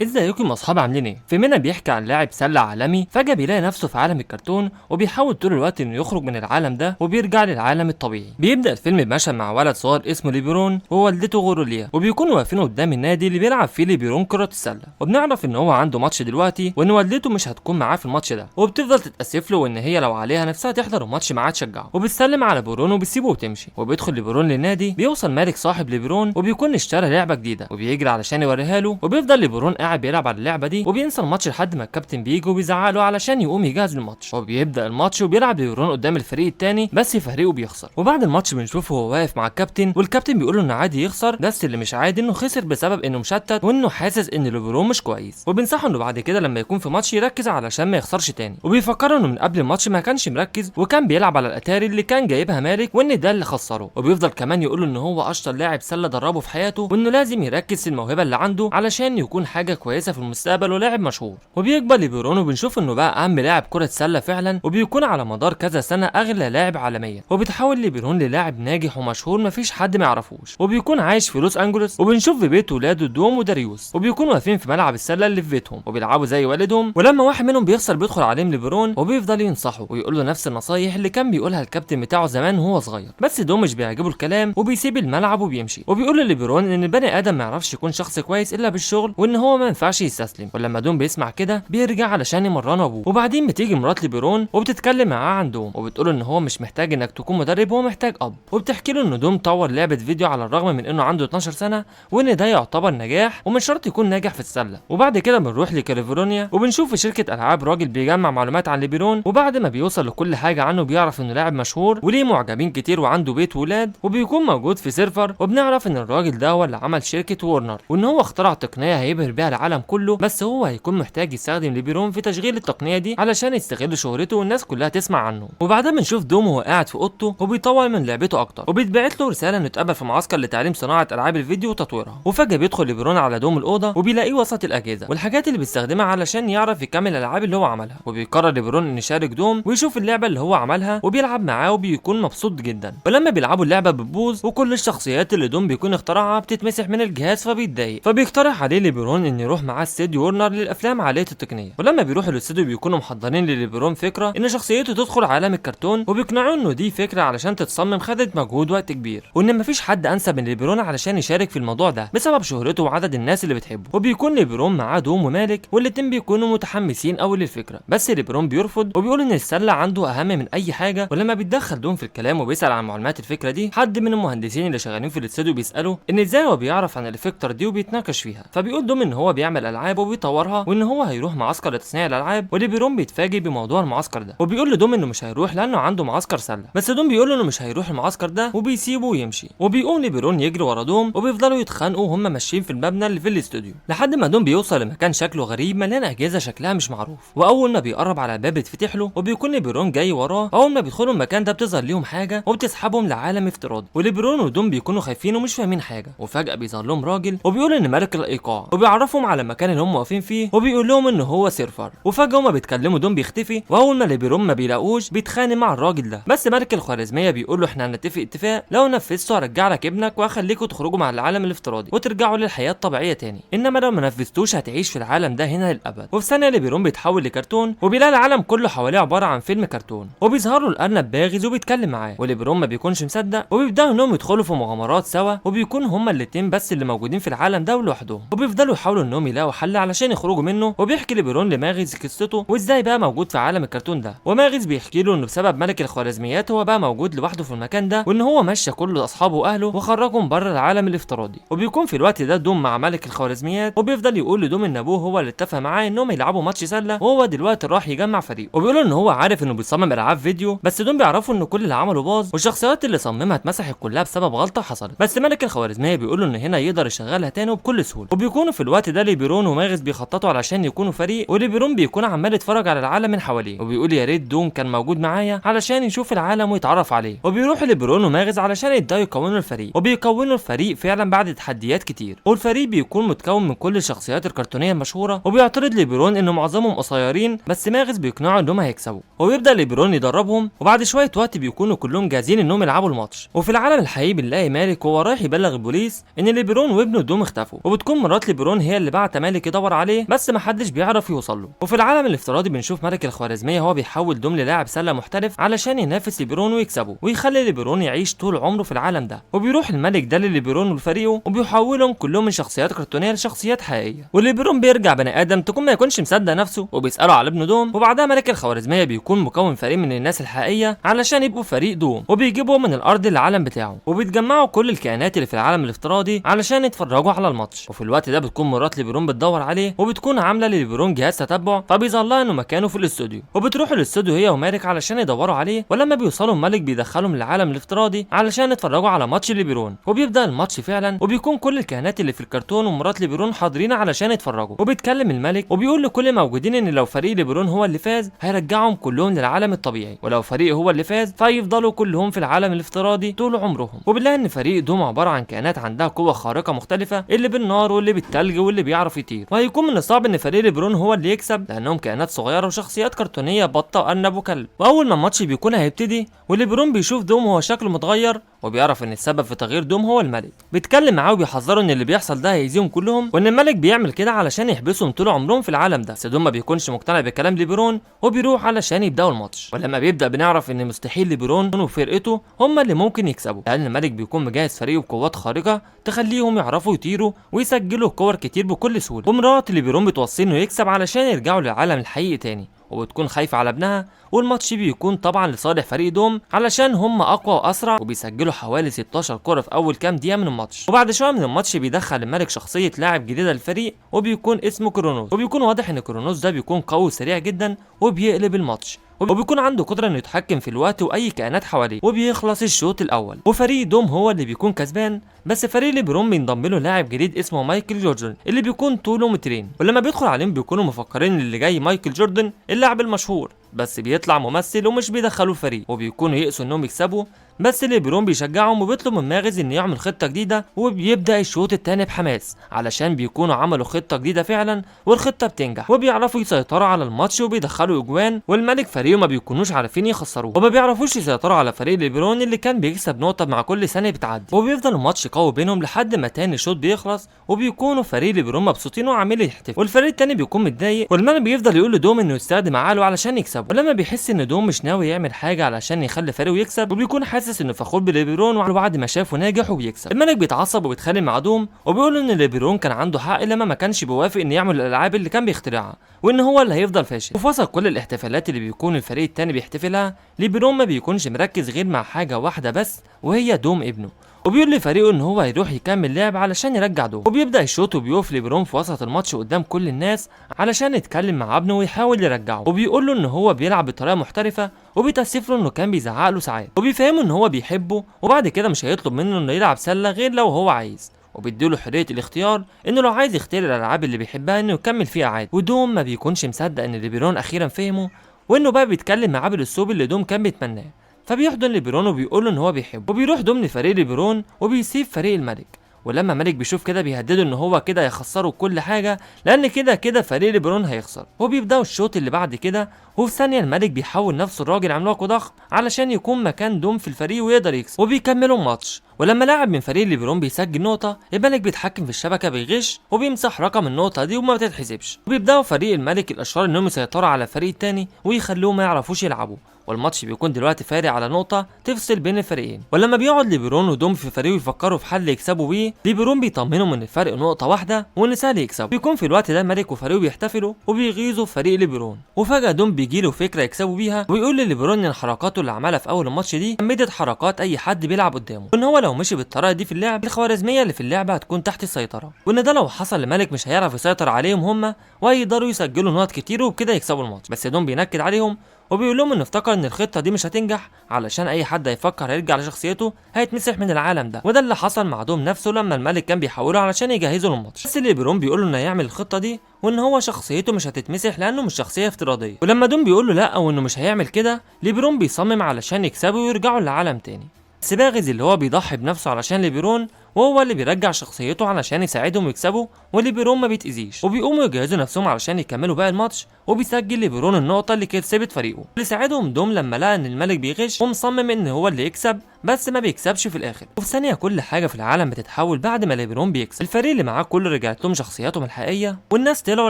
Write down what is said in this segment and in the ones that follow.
ازيكم يا اصحاب، عاملين ايه؟ فيلمنا بيحكي عن لاعب سله عالمي فجاة بيلاقي نفسه في عالم الكرتون، وبيحاول طول الوقت انه يخرج من العالم ده وبيرجع للعالم الطبيعي. بيبدا الفيلم بمشهد مع ولد صغير اسمه ليبرون ووالدته غروليا، وبيكونوا واقفين قدام النادي اللي بيلعب فيه ليبرون كرة السلة. وبنعرف ان هو عنده ماتش دلوقتي وان والدته مش هتكون معاه في الماتش ده، وبتفضل تتاسف له وان هي لو عليها نفسها تحضر الماتش معاه تشجعه، وبتسلم على بورون وبتسيبه وتمشي. وبيدخل ليبرون للنادي، بيوصل مالك صاحب ليبرون وبيكون اشترى لعبه جديدة وبيجري علشان يوريها له، وبيفضل ليبرون قاعد بيلعب على اللعبة دي وبينسى الماتش لحد ما الكابتن بيجي وبيزعق له علشان يقوم يجهز للماتش. وبيبدا الماتش وبيلعب ليبرون قدام الفريق الثاني بس فريقه بيخسر. وبعد الماتش بنشوفه وهو واقف مع الكابتن، والكابتن بيقول له انه عادي يخسر، بس اللي مش عادي انه خسر بسبب انه مشتت وانه حاسس ان ليبرون مش كويس، وبينصحه انه بعد كده لما يكون في ماتش يركز علشان ما يخسرش تاني. وبيفكره انه من قبل الماتش ما كانش مركز وكان بيلعب على الاتاري اللي كان جايبها مالك وان ده اللي خسره. وبيفضل كمان يقول له ان هو اشطر لاعب سله دربه في حياته وانه لازم يركز في الموهبة اللي عنده علشان يكون حاجة كويسة في المستقبل ولاعب مشهور. وبيكبر ليبرون وبنشوف انه بقى اهم لاعب كره سله فعلا، وبيكون على مدار كذا سنة اغلى لاعب عالميا. وبيتحول ليبرون للاعب ناجح ومشهور مفيش حد ما يعرفوش، وبيكون عايش في لوس انجلوس. وبنشوف في بيت ولاده دوم وداريوس، وبيكونوا واقفين في ملعب السلة اللي في بيتهم وبيلعبوا زي والدهم. ولما واحد منهم بيخسر بيدخل عليهم ليبرون وبيفضل ينصحه ويقول له نفس النصايح اللي كان بيقولها الكابتن بتاعه زمان وهو صغير، بس دوم مش بيعجبه الكلام وبيسيب الملعب وبيمشي. وبيقول لليبرون ان البني ادم ما يعرفش يكون شخص كويس الا بالشغل وان هو ما ينفعش يستسلم. ولما دوم بيسمع كده بيرجع علشان يمرنه ابوه. وبعدين بتيجي مرات ليبرون وبتتكلم معاه عن دوم وبتقول ان هو مش محتاج انك تكون مدرب، هو محتاج اب. وبتحكي له ان دوم طور لعبه فيديو على الرغم من انه عنده 12 سنة وان ده يعتبر نجاح ومش شرط يكون ناجح في السلة. وبعد كده بنروح لكاليفورنيا وبنشوف في شركة العاب راجل بيجمع معلومات عن ليبرون، وبعد ما بيوصل لكل حاجة عنه بيعرف انه لاعب مشهور وليه معجبين كتير وعنده بيت وولاد وبيكون موجود في server. وبنعرف ان الراجل ده هو اللي عمل شركة وورنر وان هو اخترع تقنية هيبهر بيها العالم كله، بس هو هيكون محتاج يستخدم ليبرون في تشغيل التقنية دي علشان يستغل شهرته والناس كلها تسمع عنه. وبعدها بنشوف دوم وهو قاعد في اوضته وبيطور من لعبته اكتر، وبيتبعت له رسالة انه اتقبل في معسكر لتعليم صناعة العاب الفيديو وتطويرها. وفجاة بيدخل ليبرون على دوم الاوضة وبيلاقيه وسط الاجهزة والحاجات اللي بيستخدمها علشان يعرف يكمل الالعاب اللي هو عملها. وبيقرر ليبرون انه يشارك دوم ويشوف اللعبة اللي هو عملها وبيلعب معاه وبيكون مبسوط جدا. ولما بيلعبوا اللعبة بتبوظ وكل الشخصيات اللي دوم بيكون اخترعها بتتمسح من الجهاز فبيتضايق. فبيقترح عليه ليبرون انه يروح معاه استوديو وورنر للافلام عالية التقنية. ولما بيروحوا الاستوديو بيكونوا محضرين لليبرون فكرة ان شخصيته تدخل عالم الكرتون، وبيقنعوه انه دي فكرة علشان تتصمم خدت مجهود وقت كبير، وان مفيش حد انسب من ليبرون علشان يشارك في الموضوع ده بسبب شهرته وعدد الناس اللي بتحبه. وبيكون ليبرون معاه دوم ومالك والاتنين بيكونوا متحمسين قوي للفكرة، بس ليبرون بيرفض وبيقول ان السلة عنده اهم من اي حاجة. ولما بيتدخل دوم في الكلام وبيسال عن معلومات الفكرة دي، حد من المهندسين اللي شغالين في الاستوديو بيساله ان ازاي هو بيعرف عن الفكرة دي وبيتناقش فيها. فبيقول دوم ان هو بيعمل العاب وبيطورها وان هو هيروح معسكر لتصنيع الالعاب. وليبرون بيتفاجئ بموضوع المعسكر ده وبيقول لدوم انه مش هيروح لانه عنده معسكر سله، بس دوم بيقول له انه مش هيروح المعسكر ده وبيسيبه ويمشي. وبيقوم ليبرون يجري ورا دوم وبيفضلوا يتخانقوا وهم ماشيين في المبنى اللي في الاستوديو لحد ما دوم بيوصل لمكان شكله غريب مليان اجهزة شكلها مش معروف. واول ما بيقرب على الباب بيتفتح له وبيكون ليبرون جاي وراه. اول ما بيدخلوا المكان ده بتظهر ليهم حاجة وبتسحبهم لعالم افتراضي، وليبرون ودوم بيكونوا خايفين ومش فاهمين حاجة. وفجاة بيظهر لهم راجل وبيقول ان ملك الايقاع وبيعرفهم على المكان اللي هم واقفين فيه وبيقول لهم ان هو server. وفجاة هما بيتكلموا دوم بيختفي، واول ما ليبرون ما بيلاقوش بيتخانق مع الراجل ده، بس ملك الخوارزمية بيقول له احنا هنتفق اتفاق، لو نفذته هرجع لك ابنك وهخليكوا تخرجوا مع العالم الافتراضي وترجعوا للحياة الطبيعية تاني، انما لو ما نفذتوش هتعيش في العالم ده هنا للابد. وفي ثانية ليبرون بيتحول لكرتون وبيلاقي العالم كله حواليه عبارة عن فيلم كرتون، وبيظهر له الارنب باغز وبيتكلم معاه، وليبرون ما بيكونش مصدق وبيبداوا انهم يدخلوا في مغامرات سوا، وبيكون هما الاتنين بس اللي موجودين في العالم ده لوحدهم. وبيفضلوا يحاولوا انهم يلاقوا حل علشان يخرجوا منه. وبيحكي ليبرون لماغز قصته وازاي بقى موجود في عالم الكرتون ده، وماغز بيحكي له انه بسبب ملك الخوارزميات هو بقى موجود لوحده في المكان ده، وان هو مشى كل اصحابه واهله وخرجهم بره العالم الافتراضي. وبيكون في الوقت ده دوم مع ملك الخوارزميات، وبيفضل يقول لدوم ان ابوه هو اللي اتفق معاه انهم يلعبوا ماتش سله، وهو دلوقتي راح يجمع فريق. وبيقول ان هو عارف انه بيصمم العاب فيديو، بس دوم بيعرفوا ان كل اللي عمله باظ والشخصيات اللي صممها اتمسحت كلها بسبب غلطه حصلت، بس ملك الخوارزمية بيقول له ان هنا يقدر يشغلها تاني وبكل سهولة. وبيكونوا في الوقت ده ليبرون وماغز بيخططوا علشان يكونوا فريق، وليبرون بيكون عمال يتفرج على العالم من حواليه وبيقول يا ريت دوم كان موجود معايا علشان يشوف العالم ويتعرف عليه. وبيروح ليبرون وماغز علشان يبداوا يكونوا الفريق، وبيكونوا الفريق فعلا بعد تحديات كتير. والفريق بيكون متكون من كل الشخصيات الكرتونيه المشهورة، وبيعترض ليبرون انه معظمهم قصيرين، بس ماغز بيقنعه انهم هيكسبوا. وبيبدا ليبرون يدربهم، وبعد شوية وقت بيكونوا كلهم جاهزين انهم يلعبوا الماتش. وفي العالم الحقيقي بنلاقي مالك وهو رايح يبلغ البوليس ان ليبرون وابنه دوم اختفوا، وبتكون مرات ليبرون هي اللي اللي بعت مالك يدور عليه، بس محدش بيعرف يوصل له. وفي العالم الافتراضي بنشوف ملك الخوارزمية هو بيحول دوم للاعب سله محترف علشان ينافس ليبرون ويكسبه ويخلي ليبرون يعيش طول عمره في العالم ده. وبيروح الملك ده لليبرون وفريقه وبيحولهم كلهم من شخصيات كرتونيه لشخصيات حقيقية، وليبرون بيرجع بني ادم تكون ما يكونش مصدق نفسه وبيساله على ابنه دوم. وبعدها ملك الخوارزمية بيكون مكون فريق من الناس الحقيقية علشان يبقوا فريق دوم، وبيجيبوا من الارض العالم بتاعه، وبيتجمعوا كل الكائنات اللي في العالم الافتراضي علشان يتفرجوا على الماتش. وفي الوقت ده بتكون مرات ليبرون بتدور عليه، وبتكون عامله لليبرون جهاز تتبع، فبيظهر لها انه مكانه في الاستوديو، وبتروح الاستوديو هي ومالك علشان يدوروا عليه. ولما بيوصلوا الملك بيدخلهم للعالم الافتراضي علشان يتفرجوا على ماتش ليبرون، وبيبدا الماتش فعلا، وبيكون كل الكائنات اللي في الكرتون ومرات ليبرون حاضرين علشان يتفرجوا. وبيتكلم الملك وبيقول لكل موجودين ان لو فريق ليبرون هو اللي فاز هيرجعهم كلهم للعالم الطبيعي، ولو فريق هو اللي فاز فيفضلوا كلهم في العالم الافتراضي طول عمرهم. وبالله ان فريق دوم عبارة عن كائنات عندها قوة خارقة مختلفة، اللي بالنار واللي بالثلج واللي بيعرف يطير، وهيكون من الصعب ان فريق ليبرون هو اللي يكسب لانهم كائنات صغيرة وشخصيات كرتونيه بطه وارنب وكلب. واول ما الماتش بيكون هيبتدي وليبرون بيشوف دوم وهو شكله متغير، وبيعرف ان السبب في تغيير دوم هو الملك. بيتكلم معاه وبيحذره ان اللي بيحصل ده هيأذيهم كلهم، وان الملك بيعمل كده علشان يحبسهم طول عمرهم في العالم ده. بس دوم ما بيكونش مقتنع بكلام ليبرون وبيروح علشان يبداوا الماتش. ولما بيبدا بنعرف ان مستحيل ليبرون وفرقته هم اللي ممكن يكسبوا، لان الملك بيكون مجهز فريقه بقوات خارقة تخليهم يعرفوا يطيروا ويسجلوا كور كتير بكل سهولة. ومرات ليبرون بتوصيه انه يكسب علشان يرجعوا للعالم الحقيقي تاني، وبتكون خايفة على ابنها. والماتش بيكون طبعا لصالح فريق دوم علشان هم اقوى واسرع، وبيسجلوا حوالي 16 كرة في اول كام دقيقة من الماتش. وبعد شوية من الماتش بيدخل الملك شخصية لاعب جديدة للفريق، وبيكون اسمه كرونوس، وبيكون واضح ان كرونوس ده بيكون قوي وسريع جدا وبيقلب الماتش، وبيكون عنده قدرة انه يتحكم في الوقت واي كائنات حواليه. وبيخلص الشوط الاول وفريق دوم هو اللي بيكون كسبان، بس فريق ليبرون بينضم له لاعب جديد اسمه مايكل جوردن اللي بيكون طوله مترين. ولما بيدخل عليهم بيكونوا مفكرين اللي جاي مايكل جوردن اللاعب المشهور، بس بيطلع ممثل ومش بيدخلوه الفريق، وبيكونوا يئسوا انهم يكسبوا. بس ليبرون بيشجعهم وبيطلب من ماغز انه يعمل خطه جديدة، وبيبدا الشوط الثاني بحماس علشان بيكونوا عملوا خطه جديدة فعلا، والخطه بتنجح وبيعرفوا يسيطروا على الماتش وبيدخلوا اجوان، والملك فريقه ما بيكونوش عارفين يخسروه، وما بيعرفوش يسيطروا على فريق ليبرون اللي كان بيكسب نقطة مع كل ثانية بتعدي. وبيفضل الماتش قوي بينهم لحد ما تاني شوط بيخلص، وبيكونوا فريق ليبرون مبسوطين وعاملين يحتفلوا، والفريق التاني بيكون متضايق. والملك بيفضل يقول لدوم انه يستخدم عقله علشان يكسبه، ولما بيحس ان دوم مش ناوي يعمل حاجة علشان يخلي فريقه يكسب، وبيكون حاسس انه فخور بليبرون وبعد ما شافه ناجح وبيكسب، الملك بيتعصب وبيتخانق مع دوم وبيقول ان ليبرون كان عنده حق لما ما كانش بيوافق انه يعمل الالعاب اللي كان بيخترعها، وان هو اللي هيفضل فاشل. وفي وسط كل الاحتفالات اللي بيكون الفريق التاني بيحتفلها، ليبرون ما بيكونش مركز غير مع حاجة واحدة بس، وهي دوم ابنه، وبيقول لفريقه ان هو هيروح يكمل لعب علشان يرجع دوم. وبيبدا الشوط وبيقف ليبرون في وسط الماتش قدام كل الناس علشان يتكلم مع ابنه ويحاول يرجعه، وبيقول له ان هو بيلعب بطريقة محترفه، وبيتاسف له انه كان بيزعق له ساعات، وبيفهمه ان هو بيحبه، وبعد كده مش هيطلب منه انه يلعب سله غير لو هو عايز، وبيديله حرية الاختيار انه لو عايز يختار الالعاب اللي بيحبها انه يكمل فيها عادي. ودوم ما بيكونش مصدق ان ليبرون اخيرا فهمه، وانه بقى بيتكلم معاه بالاسلوب اللي دوم كان بيتمناه، فبيحضن ليبرون وبيقول له ان هو بيحبه. وبيروح دوم لفريق ليبرون وبيسيب فريق الملك، ولما ملك بيشوف كده بيهدده ان هو كده هيخسروا كل حاجة، لان كده كده فريق ليبرون هيخسر. وبيبداوا الشوط اللي بعد كده، وفي ثانية الملك بيحول نفسه لراجل عملاق وضخم علشان يكون مكان دوم في الفريق ويقدر يكسب، وبيكملوا الماتش. ولما لاعب من فريق ليبرون بيسجل نقطة، الملك بيتحكم في الشبكة بيغش وبيمسح رقم النقطة دي وما بتتحسبش، وبيبداوا فريق الملك الاشرار انهم يسيطروا على الفريق التاني ويخلوه ما يعرفوش يلعبوا. والماتش بيكون دلوقتي فارق على نقطة تفصل بين الفريقين. ولما بيقعد ليبرون ودوم في فريقه يفكروا في حل يكسبوا بيه، ليبرون بيطمنهم ان الفرق نقطة واحدة وان سهل يكسبوا. بيكون في الوقت ده الملك وفريقه بيحتفلوا وبيغيظوا فريق ليبرون، وفجأة دوم بيجيله فكرة يكسبوا بيها، ويقول لليبرون ان حركاته اللي عملها في اول الماتش دي مدت حركات اي حد بيلعب قدامه، وان هو لو مشي بالطريقة دي في اللعب الخوارزمية اللي في اللعبة هتكون تحت السيطرة، وان ده لو حصل الملك مش هيعرف يسيطر عليهم هم وهيقدروا يسجلوا نقط كتير وبكده يكسبوا الماتش. بس دوم بينكد عليهم وبيقول لهم انه افتكر ان الخطة دي مش هتنجح علشان اي حد هيفكر هيرجع لشخصيته هيتمسح من العالم ده، وده اللي حصل مع دوم نفسه لما الملك كان بيحوله علشان يجهزه للماتش. بس ليبرون بيقول له انه هيعمل الخطة دي وان هو شخصيته مش هتتمسح لانه مش شخصية افتراضية، ولما دوم بيقول له لا وانه مش هيعمل كده، ليبرون بيصمم علشان يكسبه ويرجعوا للعالم تاني. بس باغز اللي هو بيضحي بنفسه علشان ليبرون، وهو اللي بيرجع شخصيته علشان يساعدهم يكسبوا، وليبرون ما بيتأذيش، وبيقوموا يجهزوا نفسهم علشان يكملوا باقي الماتش، وبيسجل ليبرون النقطة اللي كسبت فريقه. اللي ساعدهم دوم لما لقى ان الملك بيغش ومصمم ان هو اللي يكسب، بس ما بيكسبش في الاخر. وفي ثانية كل حاجة في العالم بتتحول بعد ما ليبرون بيكسب. الفريق اللي معاه كله رجعت لهم شخصياتهم الحقيقية، والناس طلعوا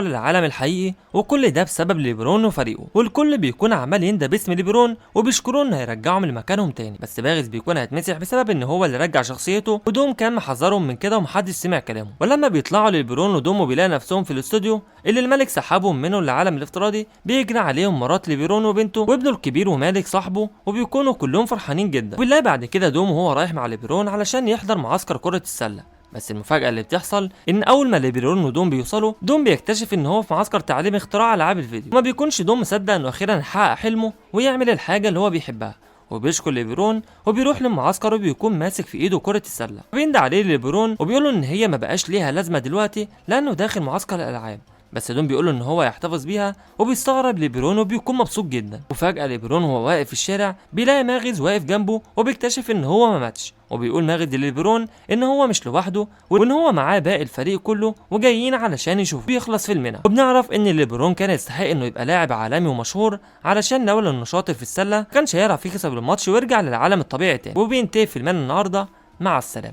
للعالم الحقيقي، وكل ده بسبب ليبرون وفريقه. والكل بيكون عمال يندى باسم ليبرون وبيشكروه انه هيرجعهم لمكانهم تاني. بس باغز بيكون هيتمسح بسبب ان هو اللي رجع شخصيته، ودوم كان محذرهم من كده ومحدش سمع كلامه. ولما بيطلعوا ليبرون ودوم وبيلاقي نفسهم في الاستوديو اللي الملك سحبهم منه للعالم الافتراضي، بيجري عليهم مرات ليبرون وبنته وابنه الكبير ومالك صاحبه، وبيكونوا كلهم فرحانين جدا. وبنلاقي بعد كده دوم وهو رايح مع ليبرون علشان يحضر معسكر كرة السلة. بس المفاجأة اللي بتحصل إن أول ما ليبرون ودوم بيوصلوا، دوم بيكتشف إن هو في معسكر تعليم اختراع ألعاب الفيديو، وما بيكونش دوم مصدق إنه أخيرا حقق حلمه ويعمل الحاجة اللي هو بيحبها. وبيشكر ليبرون وبيروح للمعسكر وبيكون ماسك في ايده كرة السلة. بيندى عليه ليبرون وبيقول ان هي ما بقاش ليها لازمة دلوقتي لانه داخل معسكر الالعاب. بس دوم بيقول ان هو يحتفظ بيها، وبيستغرب ليبرون وبيكون مبسوط جدا. وفجأة ليبرون وهو واقف في الشارع بيلاقي ماغز واقف جنبه، وبيكتشف ان هو ما ماتش. وبيقول ماغز لليبرون ان هو مش لوحده وان هو معاه باقي الفريق كله وجايين علشان يشوفوه. بيخلص فيلمنا وبنعرف ان ليبرون كان يستحق انه يبقى لاعب عالمي ومشهور، علشان لولا انه شاطر في السلة كانش هيعرف يكسب الماتش ويرجع للعالم الطبيعي تاني. وبينتهي فيلمنا النهارده، مع السلامة.